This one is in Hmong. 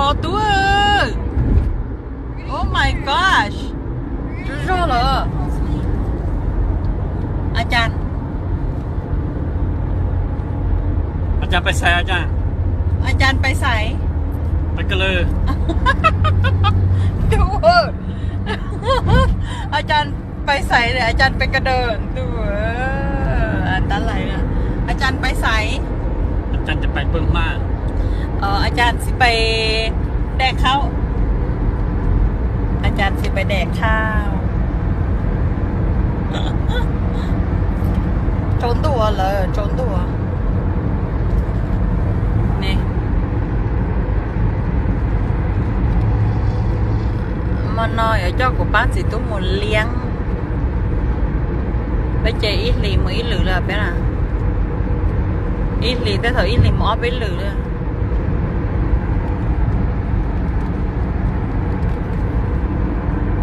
Tub, oh my gosh, zoo zog lawm. Acaas, acaas pais xaiv, acaas, acaas pais xaiv, pais ka lawm. Tub, acaas pais xaiv, acaas pais ka daws, tub, tab lais, acaas pais xaiv, acaas pais pw hma, acaas tsis pais daim khau, acaas tsis pais daim khau. Tsaus ntuj lawm, tsaus ntuj ne. Hmo no yuav coj kuv pab txiv tub mus liab. Peb ces ib hlis mus ib lwm lawm peb na. Ib hlis, tej thaum ib hlis mus ob peb lwm lawm.